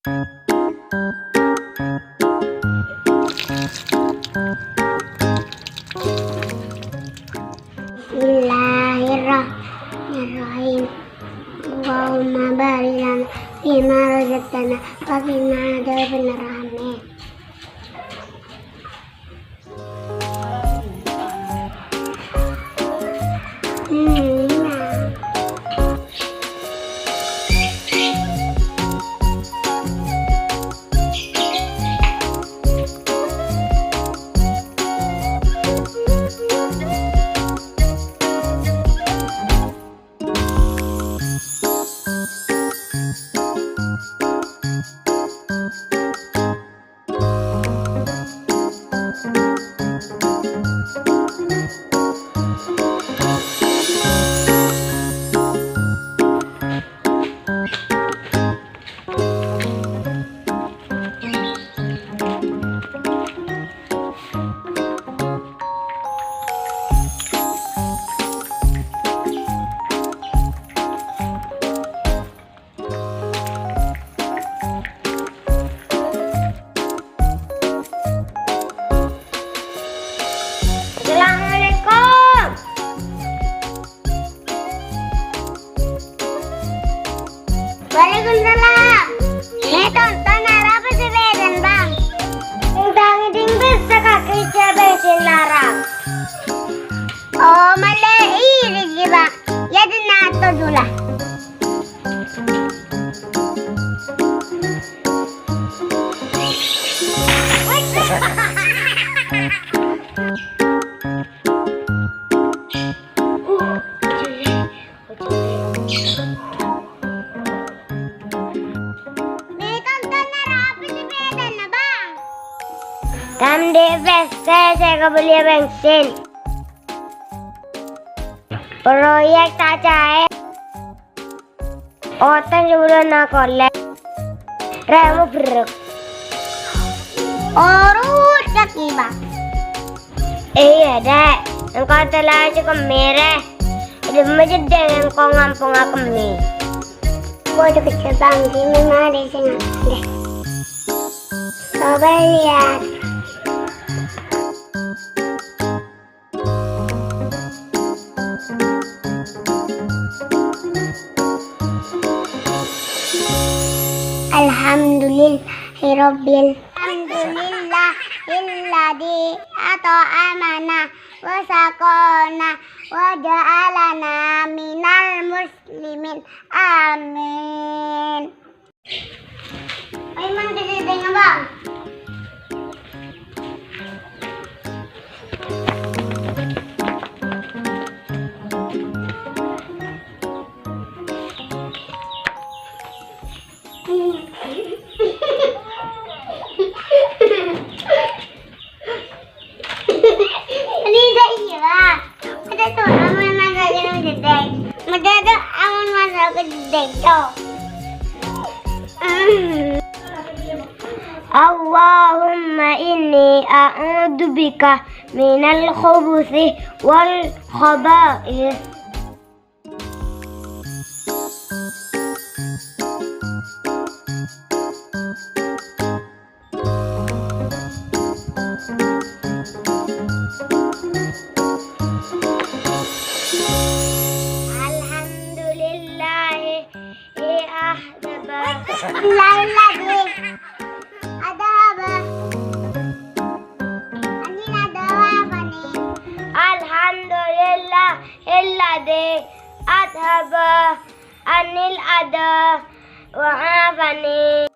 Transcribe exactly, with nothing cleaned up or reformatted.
Bismillahirrahmanirrahim. Allahumma barik lana fima razaqtana wa qina adzabannar nar. Amin. Assalamualaikum. Waalaikumsalam. Nè, tonton arapa sè bâdâna, Bang? Tang-ngèding bisa kakè jâ bâdâna larang. Oh, malè iri, Bang. Yâ, dinna' to dula. Nè, tonton arapa sè bâdâna, Bang? Kan andi' pèssè sè èkabelliyâ bensin. Proyek ta' caè. Otang sè buru na' kollè. Rèmo berrek. Orut kaki, Bang. Iyâ, Dek. Engko' tella cè' kemmè rè. Dimma jeddhing engko' ngampongnga kemmè. Kodhu kejjhâ', Bang. Sini mari sini. Deh. Coba lihat. Alhamdulillahirabbil. Alhamdulillahilladzi at'amana wa saqana wa ja'alana minal muslimin. Amin. Ayo, man, kita tengok, Bang. Ini dah iya. Ada tuh, amun masuk ke jedek. Ada tuh, amun masuk ke jedek tuh. Allahumma inni a'udzubika minal khubuthi wal khaba'ith. Alhamdulillahi, eh, ah, sabar. Lain lagi. Ada apa? Ini ada apa nih? Alhamdulillahilladzi adhaba anil adha wa afani.